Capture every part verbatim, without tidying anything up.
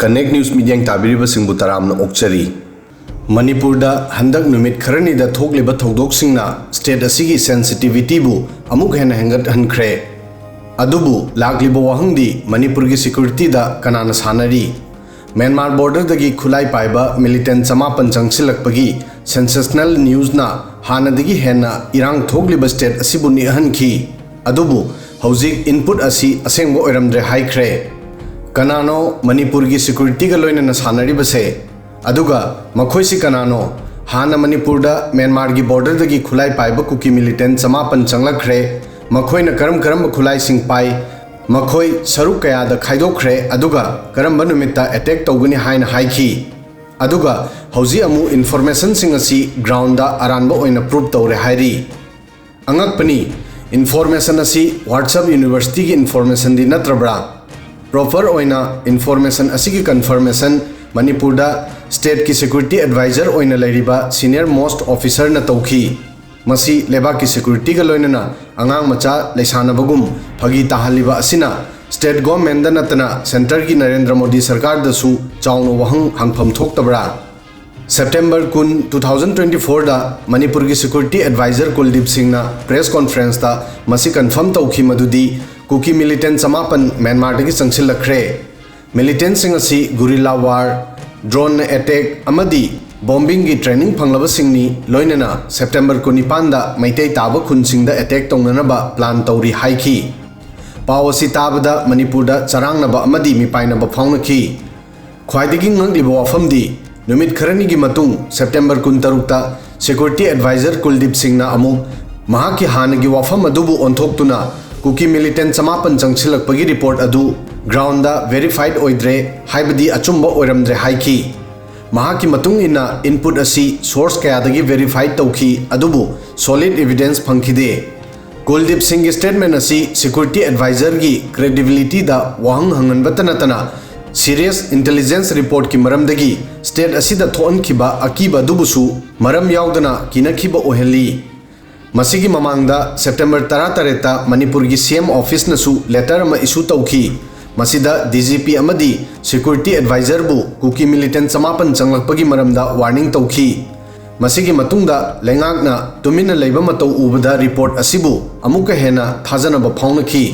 Connect News ꯃꯤꯠꯌꯦꯡ ꯇꯥꯕꯤꯔꯤꯕꯁꯤꯡꯕꯨ ꯇꯔꯥꯝꯅ ꯑꯣꯛꯆꯔꯤ꯫ ꯃꯅꯤꯄꯨꯔꯗ ꯍꯟꯗꯛ ꯅꯨꯃꯤꯠ ꯈꯔꯅꯤꯗ ꯊꯣꯛꯂꯤꯕ ꯊꯧꯗꯣꯛꯁꯤꯡꯅ state ꯑꯁꯤꯒꯤ sensitivityꯕꯨ ꯑꯃꯨꯛ ꯍꯦꯟꯅ ꯍꯦꯟꯒꯠꯍꯟꯈ꯭ꯔꯦ꯫ ꯑꯗꯨꯕꯨ ꯂꯥꯛꯂꯤꯕ ꯋꯥꯍꯪꯗꯤ ꯃꯅꯤꯄꯨꯔꯒꯤ securityꯗ ꯀꯅꯥꯅ ꯁꯥꯟꯅꯔꯤ? ꯃ꯭ꯌꯥꯟꯃꯥꯔ borderꯗꯒꯤ ꯈꯨꯠꯂꯥꯏ ꯄꯥꯏꯕ militant ꯆꯃꯥꯄꯟ ꯆꯪꯁꯤꯜꯂꯛꯄꯒꯤ sensational newsꯅ ꯍꯥꯟꯅꯗꯒꯤ ꯍꯦꯟꯅ ꯏꯔꯥꯡ ꯊꯣꯛꯂꯤꯕ state ꯑꯁꯤꯕꯨ ꯅꯤꯛꯍꯟꯈꯤ꯫ ꯑꯗꯨꯕꯨ ꯍꯧꯖꯤꯛ input ꯑꯁꯤ ꯑꯁꯦꯡꯕ ꯑꯣꯏꯔꯝꯗ꯭ꯔꯦ ꯍꯥꯏꯈ꯭ꯔꯦ꯫ ꯀꯅꯥꯅꯣ ꯃꯅꯤꯄꯨꯔꯒꯤ securityꯒ ꯂꯣꯏꯅꯅ ꯁꯥꯟꯅꯔꯤꯕꯁꯦ? ꯑꯗꯨꯒ ꯃꯈꯣꯏꯁꯤ ꯀꯅꯥꯅꯣ? ꯍꯥꯟꯅ ꯃꯅꯤꯄꯨꯔꯗ ꯃ꯭ꯌꯥꯟꯃꯥꯔꯒꯤ borderꯗꯒꯤ ꯈꯨꯠꯂꯥꯏ ꯄꯥꯏꯕ ꯀꯨꯀꯤ militant ꯆꯃꯥꯄꯟ ꯆꯪꯂꯛꯈ꯭ꯔꯦ꯫ ꯃꯈꯣꯏꯅ ꯀꯔꯝ ꯀꯔꯝꯕ ꯈꯨꯠꯂꯥꯏꯁꯤꯡ ꯄꯥꯏ? ꯃꯈꯣꯏ ꯁꯔꯨꯛ ꯀꯌꯥꯗ ꯈꯥꯏꯗꯣꯛꯈ꯭ꯔꯦ, ꯑꯗꯨꯒ ꯀꯔꯝꯕ ꯅꯨꯃꯤꯠꯇ attack ꯇꯧꯒꯅꯤ ꯍꯥꯏꯅ ꯍꯥꯏꯈꯤ? ꯑꯗꯨꯒ ꯍꯧꯖꯤꯛ ꯑꯃꯨꯛ informationꯁꯤꯡ ꯑꯁꯤ groundꯗ ꯑꯔꯥꯟꯕ ꯑꯣꯏꯅ prove ꯇꯧꯔꯦ ꯍꯥꯏꯔꯤ꯫ ꯑꯉꯛꯄꯅꯤ, information ꯑꯁꯤ WhatsApp universityꯒꯤ informationꯗꯤ ꯅꯠꯇ꯭ꯔꯕ꯭ꯔꯥ? Proper ꯑꯣꯏꯅ information ꯑꯁꯤꯒꯤ confirmation ꯃꯅꯤꯄꯨꯔꯗ stateꯀꯤ security advisor ꯑꯣꯏꯅ ꯂꯩꯔꯤꯕ senior most officerꯅ ꯇꯧꯈꯤ꯫ ꯃꯁꯤ ꯂꯩꯕꯥꯛꯀꯤ securityꯒ ꯂꯣꯏꯅꯅ ꯑꯉꯥꯡ ꯃꯆꯥ ꯂꯩꯁꯥꯅꯕꯒꯨꯝ ꯐꯥꯒꯤ ꯇꯥꯍꯜꯂꯤꯕ ꯑꯁꯤꯅ state governmentꯗ ꯅꯠꯇꯅ centreꯒꯤ ꯅꯔꯦꯟꯗ꯭ꯔ ꯃꯣꯗꯤ ꯁꯔꯀꯥꯔꯗꯁꯨ ꯆꯥꯎꯅ ꯋꯥꯍꯪ ꯍꯪꯐꯝ ꯊꯣꯛꯇꯕ꯭ꯔꯥ? September ꯀꯨꯟ, two thousand twenty fourꯗ ꯃꯅꯤꯄꯨꯔꯒꯤ security advisor ꯀꯨꯜꯗꯤꯞ ꯁꯤꯡꯅ press conferenceꯇ ꯃꯁꯤ confirm ꯇꯧꯈꯤ ꯃꯗꯨꯗꯤ ꯀꯨꯀꯤ militant ꯆꯃꯥꯄꯟ ꯃ꯭ꯌꯥꯟꯃꯥꯔꯗꯒꯤ ꯆꯪꯁꯤꯜꯂꯛꯈ꯭ꯔꯦ꯫ Militantꯁꯤꯡ ꯑꯁꯤ guerrilla war, droneꯅ attack ꯑꯃꯗꯤ bombingꯒꯤ training ꯐꯪꯂꯕꯁꯤꯡꯅꯤ, ꯂꯣꯏꯅꯅ September ꯀꯨꯟꯅꯤꯄꯥꯟꯗ ꯃꯩꯇꯩ ꯇꯥꯕ ꯈꯨꯟꯁꯤꯡꯗ attack ꯇꯧꯅꯅꯕ plan ꯇꯧꯔꯤ ꯍꯥꯏꯈꯤ꯫ ꯄꯥꯎ ꯑꯁꯤ ꯇꯥꯕꯗ ꯃꯅꯤꯄꯨꯔꯗ ꯆꯔꯥꯡꯅꯕ ꯑꯃꯗꯤ ꯃꯤꯄꯥꯏꯅꯕ ꯐꯥꯎꯅꯈꯤ꯫ ꯈ꯭ꯋꯥꯏꯗꯒꯤ ꯉꯛꯂꯤꯕ ꯋꯥꯐꯝꯗꯤ, ꯅꯨꯃꯤꯠ ꯈꯔꯅꯤꯒꯤ ꯃꯇꯨꯡ September ꯀꯨꯟꯇꯔꯨꯛꯇ security advisor ꯀꯨꯜꯗꯤꯞ ꯁꯤꯡꯅ ꯑꯃꯨꯛ ꯃꯍꯥꯛꯀꯤ ꯍꯥꯟꯅꯒꯤ ꯋꯥꯐꯝ ꯑꯗꯨꯕꯨ ꯑꯣꯟꯊꯣꯛꯇꯨꯅ ꯀꯨꯀꯤ militant ꯆꯃꯥꯄꯟ ꯆꯪꯁꯤꯜꯂꯛꯄꯒꯤ report ꯑꯗꯨ groundꯗ verified ꯑꯣꯏꯗ꯭ꯔꯦ ꯍꯥꯏꯕꯗꯤ ꯑꯆꯨꯝꯕ ꯑꯣꯏꯔꯝꯗ꯭ꯔꯦ ꯍꯥꯏꯈꯤ꯫ ꯃꯍꯥꯛꯀꯤ ꯃꯇꯨꯡ ꯏꯟꯅ input ꯑꯁꯤ source ꯀꯌꯥꯗꯒꯤ verify ꯇꯧꯈꯤ, ꯑꯗꯨꯕꯨ solid evidence ꯐꯪꯈꯤꯗꯦ꯫ ꯀꯨꯜꯗꯤꯞ ꯁꯤꯡꯒꯤ statement ꯑꯁꯤ security advisorꯒꯤ credibilityꯗ ꯋꯥꯍꯪ ꯍꯪꯍꯟꯕꯇ ꯅꯠꯇꯅ serious intelligence reportꯀꯤ ꯃꯔꯝꯗꯒꯤ state ꯑꯁꯤꯗ ꯊꯣꯛꯍꯟꯈꯤꯕ ꯑꯀꯤꯕ ꯑꯗꯨꯕꯨꯁꯨ ꯃꯔꯝ ꯌꯥꯎꯗꯅ ꯀꯤꯅꯈꯤꯕ ꯑꯣꯏꯍꯜꯂꯤ꯫ ꯃꯁꯤꯒꯤ ꯃꯃꯥꯡꯗ September ꯇꯔꯥꯇꯔꯦꯠꯇ ꯃꯅꯤꯄꯨꯔꯒꯤ CM officeꯅꯁꯨ letter ꯑꯃ issue ꯇꯧꯈꯤ꯫ ꯃꯁꯤꯗ ꯗꯤ ꯖꯤ ꯄꯤ ꯑꯃꯗꯤ ꯁꯦꯀ꯭ꯌꯨꯔꯤꯇꯤ ꯑꯦꯗꯚꯥꯏꯖꯔꯕꯨ ꯀꯨꯀꯤ ꯃꯤꯂꯤꯇꯦꯟ ꯆꯃꯥꯄꯟ ꯆꯪꯂꯛꯄꯒꯤ ꯃꯔꯝꯗ ꯋꯥꯔꯅꯤꯡ ꯇꯧꯈꯤ꯫ ꯃꯁꯤꯒꯤ ꯃꯇꯨꯡꯗ ꯂꯩꯉꯥꯛꯅ ꯇꯨꯃꯤꯟꯅ ꯂꯩꯕ ꯃꯇꯧ ꯎꯕꯗ ꯔꯤꯄꯣꯔꯠ ꯑꯁꯤꯕꯨ ꯑꯃꯨꯛꯀ ꯍꯦꯟꯅ ꯊꯥꯖꯅꯕ ꯐꯥꯎꯅꯈꯤ꯫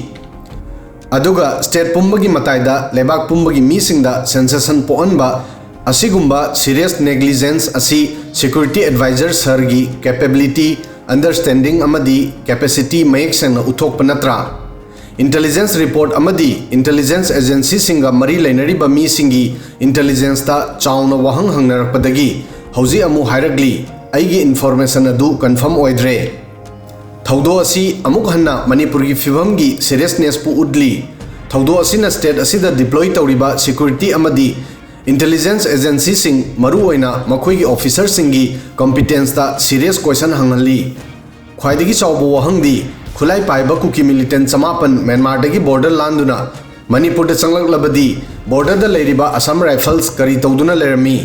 ꯑꯗꯨꯒ ꯁ꯭ꯇꯦꯠ ꯄꯨꯝꯕꯒꯤ ꯃꯇꯥꯏꯗ ꯂꯩꯕꯥꯛ ꯄꯨꯝꯕꯒꯤ ꯃꯤꯁꯤꯡꯗ ꯁꯦꯟꯁꯦꯁꯟ ꯄꯣꯛꯍꯟꯕ ꯑꯁꯤꯒꯨꯝꯕ ꯁꯤꯔꯤꯌꯁ ꯅꯦꯒ꯭ꯂꯤꯖꯦꯟꯁ ꯑꯁꯤ ꯁꯦꯀ꯭ꯌꯨꯔꯤꯇꯤ ꯑꯦꯗꯚꯥꯏꯖꯔ ꯁꯔꯒꯤ ꯀꯦꯄꯦꯕꯤꯂꯤꯇꯤ, ꯑꯟꯗꯔꯁ꯭ꯇꯦꯟꯗꯤꯡ ꯑꯃꯗꯤ ꯀꯦꯄꯦꯁꯤꯇꯤ ꯃꯌꯦꯛ ꯁꯦꯡꯅ ꯎꯠꯊꯣꯛꯄ ꯅꯠꯇ꯭ꯔꯥ? ꯏꯟꯇꯦꯂꯤꯖꯦꯟꯁ ꯔꯤꯄꯣꯔꯠ ꯑꯃꯗꯤ ꯏꯟꯇꯦꯂꯤꯖꯦꯟꯁ ꯑꯦꯖꯦꯟꯁꯤꯁꯤꯡꯒ ꯃꯔꯤ ꯂꯩꯅꯔꯤꯕ ꯃꯤꯁꯤꯡꯒꯤ ꯏꯟꯇꯦꯂꯤꯖꯦꯟꯁꯇ ꯆꯥꯎꯅ ꯋꯥꯍꯪ ꯍꯪꯅꯔꯛꯄꯗꯒꯤ ꯍꯧꯖꯤꯛ ꯑꯃꯨꯛ ꯍꯥꯏꯔꯛꯂꯤ, ꯑꯩꯒꯤ ꯏꯟꯐꯣꯔꯃꯦꯁꯟ ꯑꯗꯨ ꯀꯟꯐꯥꯔꯝ ꯑꯣꯏꯗ꯭ꯔꯦ꯫ ꯊꯧꯗꯣꯛ ꯑꯁꯤ ꯑꯃꯨꯛ ꯍꯟꯅ ꯃꯅꯤꯄꯨꯔꯒꯤ ꯐꯤꯚꯝꯒꯤ ꯁꯤꯔꯤꯌꯁꯅꯦꯁꯄꯨ ꯎꯠꯂꯤ꯫ ꯊꯧꯗꯣꯛ ꯑꯁꯤꯅ ꯁ꯭ꯇꯦꯠ ꯑꯁꯤꯗ ꯗꯤꯄ꯭ꯂꯣꯏ ꯇꯧꯔꯤꯕ ꯁꯦꯀ꯭ꯌꯨꯔꯤꯇꯤ ꯑꯃꯗꯤ ꯏꯟꯇꯦꯂꯤꯖꯦꯟꯁ ꯑꯦꯖꯦꯟꯁꯤꯁꯤꯡ, ꯃꯔꯨꯑꯣꯏꯅ ꯃꯈꯣꯏꯒꯤ ꯑꯣꯐꯤꯁꯔꯁꯤꯡꯒꯤ ꯀꯝꯄꯤꯇꯦꯟꯁꯇ ꯁꯤꯔꯤꯌꯁ ꯀꯣꯏꯁꯟ ꯍꯪꯍꯜꯂꯤ꯫ ꯈ꯭ꯋꯥꯏꯗꯒꯤ ꯆꯥꯎꯕ ꯋꯥꯍꯪꯗꯤ, ꯈꯨꯠꯂꯥꯏ ꯄꯥꯏꯕ ꯀꯨꯀꯤ ꯃꯤꯂꯤꯇꯦꯟ ꯆꯃꯥꯄꯟ ꯃ꯭ꯌꯥꯟꯃꯥꯔꯗꯒꯤ ꯕꯣꯔꯗꯔ ꯂꯥꯟꯗꯨꯅ ꯃꯅꯤꯄꯨꯔꯗ ꯆꯪꯂꯛꯂꯕꯗꯤ ꯕꯣꯔꯗꯔꯗ ꯂꯩꯔꯤꯕ ꯑꯁꯥꯝ ꯔꯥꯏꯐꯜꯁ ꯀꯔꯤ ꯇꯧꯗꯨꯅ ꯂꯩꯔꯝꯃꯤ?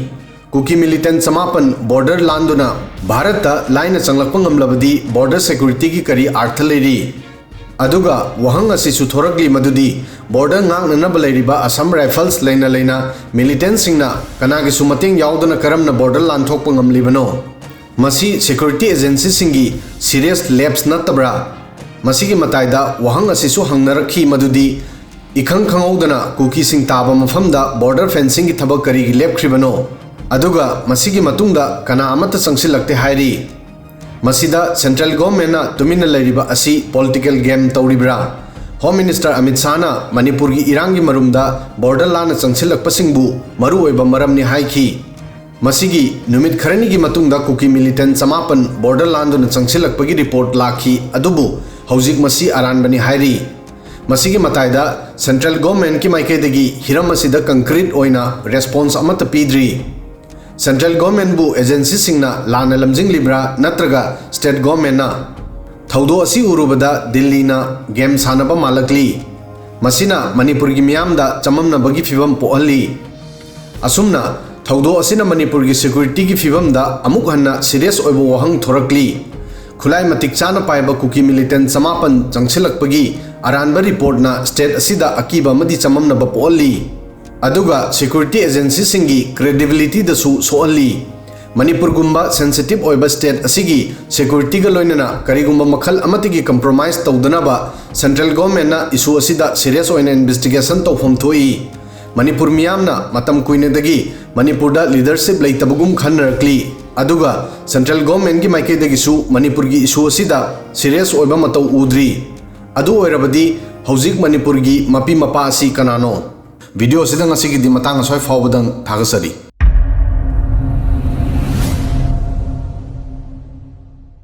ꯀꯨꯀꯤ ꯃꯤꯂꯤꯇꯦꯟ ꯆꯃꯥꯄꯟ ꯕꯣꯔꯗꯔ ꯂꯥꯟꯗꯨꯅ ꯚꯥꯔꯠꯇ ꯂꯥꯏꯅ ꯆꯪꯂꯛꯄ ꯉꯝꯂꯕꯗꯤ ꯕꯣꯔꯗꯔ ꯁꯦꯀ꯭ꯌꯨꯔꯤꯇꯤꯒꯤ ꯀꯔꯤ ꯑꯥꯔꯊ ꯂꯩꯔꯤ? ꯑꯗꯨꯒ ꯋꯥꯍꯪ ꯑꯁꯤꯁꯨ ꯊꯣꯔꯛꯂꯤ ꯃꯗꯨꯗꯤ ꯕꯣꯔꯗꯔ ꯉꯥꯛꯅꯅꯕ ꯂꯩꯔꯤꯕ ꯑꯁꯥꯝ ꯔꯥꯏꯐꯜꯁ ꯂꯩꯅ ꯂꯩꯅ ꯃꯤꯂꯤꯇꯦꯟꯁꯤꯡꯅ ꯀꯅꯥꯒꯤꯁꯨ ꯃꯇꯦꯡ ꯌꯥꯎꯗꯅ ꯀꯔꯝꯅ ꯕꯣꯔꯗꯔ ꯂꯥꯟꯊꯣꯛꯄ ꯉꯝꯂꯤꯕꯅꯣ? ꯃꯁꯤ ꯁꯦꯀ꯭ꯌꯨꯔꯤꯇꯤ ꯑꯦꯖꯦꯟꯁꯤꯁꯤꯡꯒꯤ ꯁꯤꯔꯤꯌꯁ ꯂꯦꯞꯁ ꯅꯠꯇꯕ꯭ꯔꯥ? ꯃꯁꯤꯒꯤ ꯃꯇꯥꯏꯗ ꯋꯥꯍꯪ ꯑꯁꯤꯁꯨ ꯍꯪꯅꯔꯛꯈꯤ ꯃꯗꯨꯗꯤ ꯏꯈꯪ ꯈꯪꯍꯧꯗꯅ ꯀꯨꯀꯤꯁꯤꯡ ꯇꯥꯕ ꯃꯐꯝꯗ ꯕꯣꯔꯗꯔ ꯐꯦꯟꯁꯤꯡꯒꯤ ꯊꯕꯛ ꯀꯔꯤꯒꯤ ꯂꯦꯞꯈ꯭ꯔꯤꯕꯅꯣ? ꯑꯗꯨꯒ ꯃꯁꯤꯒꯤ ꯃꯇꯨꯡꯗ ꯀꯅꯥ ꯑꯃꯠꯇ ꯆꯪꯁꯤꯜꯂꯛꯇꯦ ꯍꯥꯏꯔꯤ꯫ ꯃꯁꯤꯗ ꯁꯦꯟꯇ꯭ꯔꯦꯜ ꯒꯣꯔꯃꯦꯟꯅ ꯇꯨꯃꯤꯟꯅ ꯂꯩꯔꯤꯕ ꯑꯁꯤ ꯄꯣꯂꯤꯇꯤꯀꯦꯜ ꯒꯦꯝ ꯇꯧꯔꯤꯕ꯭ꯔꯥ? ꯍꯣꯝ ꯃꯤꯅꯤꯁꯇꯔ ꯑꯃꯤꯠ ꯁꯥꯍꯅ ꯃꯅꯤꯄꯨꯔꯒꯤ ꯏꯔꯥꯡꯒꯤ ꯃꯔꯨꯝꯗ ꯕꯣꯔꯗꯔ ꯂꯥꯟꯅ ꯆꯪꯁꯤꯜꯂꯛꯄꯁꯤꯡꯕꯨ ꯃꯔꯨꯑꯣꯏꯕ ꯃꯔꯝꯅꯤ ꯍꯥꯏꯈꯤ꯫ ꯃꯁꯤꯒꯤ ꯅꯨꯃꯤꯠ ꯈꯔꯅꯤꯒꯤ ꯃꯇꯨꯡꯗ ꯀꯨꯀꯤ ꯃꯤꯂꯤꯇꯦꯟ ꯆꯃꯥꯄꯟ ꯕꯣꯔꯗꯔ ꯂꯥꯟꯗꯨꯅ ꯆꯪꯁꯤꯜꯂꯛꯄꯒꯤ ꯔꯤꯄꯣꯔꯠ ꯂꯥꯛꯈꯤ, ꯑꯗꯨꯕꯨ ꯍꯧꯖꯤꯛ ꯃꯁꯤ ꯑꯔꯥꯟꯕꯅꯤ ꯍꯥꯏꯔꯤ꯫ ꯃꯁꯤꯒꯤ ꯃꯇꯥꯏꯗ ꯁꯦꯟꯇ꯭ꯔꯦꯜ ꯒꯣꯔꯃꯦꯟꯀꯤ ꯃꯥꯏꯀꯩꯗꯒꯤ ꯍꯤꯔꯝ ꯑꯁꯤꯗ ꯀꯪꯀ꯭ꯔꯤꯠ ꯑꯣꯏꯅ ꯔꯦꯁꯄꯣꯟꯁ ꯑꯃꯠꯇ ꯄꯤꯗ꯭ꯔꯤ꯫ ꯁꯦꯟꯇ꯭ꯔꯦꯜ ꯒꯣꯔꯃꯦꯟꯕꯨ ꯑꯦꯖꯦꯟꯁꯤꯁꯤꯡꯅ ꯂꯥꯟꯅ ꯂꯝꯖꯤꯡꯂꯤꯕ꯭ꯔꯥ ꯅꯠꯇ꯭ꯔꯒ ꯁ꯭ꯇꯦꯠ ꯒꯣꯔꯃꯦꯟꯅ? ꯊꯧꯗꯣꯛ ꯑꯁꯤ ꯎꯔꯨꯕꯗ ꯗꯤꯜꯂꯤꯅ ꯒꯦꯝ ꯁꯥꯟꯅꯕ ꯃꯥꯜꯂꯛꯂꯤ꯫ ꯃꯁꯤꯅ ꯃꯅꯤꯄꯨꯔꯒꯤ ꯃꯤꯌꯥꯝꯗ ꯆꯃꯝꯅꯕꯒꯤ ꯐꯤꯚꯝ ꯄꯣꯛꯍꯜꯂꯤ꯫ ꯑꯁꯨꯝꯅ ꯊꯧꯗꯣꯛ ꯑꯁꯤꯅ ꯃꯅꯤꯄꯨꯔꯒꯤ ꯁꯦꯀ꯭ꯌꯨꯔꯤꯇꯤꯒꯤ ꯐꯤꯚꯝꯗ ꯑꯃꯨꯛ ꯍꯟꯅ ꯁꯤꯔꯤꯌꯁ ꯑꯣꯏꯕ ꯋꯥꯍꯪ ꯊꯣꯔꯛꯂꯤ꯫ ꯈꯨꯠꯂꯥꯏ ꯃꯇꯤꯛ ꯆꯥꯅ ꯄꯥꯏꯕ ꯀꯨꯀꯤ ꯃꯤꯂꯤꯇꯦꯟ ꯆꯃꯥꯄꯟ ꯆꯪꯁꯤꯜꯂꯛꯄꯒꯤ ꯑꯔꯥꯟꯕ ꯔꯤꯄꯣꯔꯠꯅ ꯁ꯭ꯇꯦꯠ ꯑꯁꯤꯗ ꯑꯀꯤꯕ ꯑꯃꯗꯤ ꯆꯃꯝꯅꯕ ꯄꯣꯛꯍꯜꯂꯤ, ꯑꯗꯨꯒ ꯁꯦꯀ꯭ꯌꯨꯔꯤꯇꯤ ꯑꯦꯖꯦꯟꯁꯤꯁꯤꯡꯒꯤ ꯀ꯭ꯔꯦꯗꯤꯕꯤꯂꯤꯇꯤꯗꯁꯨ ꯁꯣꯛꯍꯜꯂꯤ꯫ ꯃꯅꯤꯄꯨꯔꯒꯨꯝꯕ ꯁꯦꯟꯁꯤꯇꯤꯚ ꯑꯣꯏꯕ ꯁ꯭ꯇꯦꯠ ꯑꯁꯤꯒꯤ ꯁꯦꯀ꯭ꯌꯨꯔꯤꯇꯤꯒ ꯂꯣꯏꯅꯅ ꯀꯔꯤꯒꯨꯝꯕ ꯃꯈꯜ ꯑꯃꯠꯇꯒꯤ ꯀꯝꯄ꯭ꯔꯣꯃꯥꯏꯖ ꯇꯧꯗꯅꯕ ꯁꯦꯟꯇ꯭ꯔꯦꯜ ꯒꯣꯔꯃꯦꯟꯅ ꯏꯁꯨ ꯑꯁꯤꯗ ꯁꯤꯔꯤꯌꯁ ꯑꯣꯏꯅ ꯏꯟꯚꯦꯁꯇꯤꯒꯦꯁꯟ ꯇꯧꯐꯝ ꯊꯣꯛꯏ꯫ ꯃꯅꯤꯄꯨꯔ ꯃꯤꯌꯥꯝꯅ ꯃꯇꯝ ꯀꯨꯏꯅꯗꯒꯤ ꯃꯅꯤꯄꯨꯔꯗ ꯂꯤꯗꯔꯁꯤꯞ ꯂꯩꯇꯕꯒꯨꯝ ꯈꯟꯅꯔꯛꯂꯤ, ꯑꯗꯨꯒ ꯁꯦꯟꯇ꯭ꯔꯦꯜ ꯒꯣꯔꯃꯦꯟꯒꯤ ꯃꯥꯏꯀꯩꯗꯒꯤꯁꯨ ꯃꯅꯤꯄꯨꯔꯒꯤ ꯏꯁꯨ ꯑꯁꯤꯗ ꯁꯤꯔꯤꯌꯁ ꯑꯣꯏꯕ ꯃꯇꯧ ꯎꯗ꯭ꯔꯤ꯫ ꯑꯗꯨ ꯑꯣꯏꯔꯕꯗꯤ ꯍꯧꯖꯤꯛ ꯃꯅꯤꯄꯨꯔꯒꯤ ꯃꯄꯤ ꯃꯄꯥ ꯑꯁꯤ ꯀꯅꯥꯅꯣ? ꯚꯤꯗꯤꯑꯣ ꯑꯁꯤꯗ ꯉꯁꯤꯒꯤꯗꯤ ꯃꯇꯥꯡ ꯑꯁ꯭ꯋꯥꯏ ꯐꯥꯎꯕꯗꯪ ꯊꯥꯒꯠꯆꯔꯤ꯫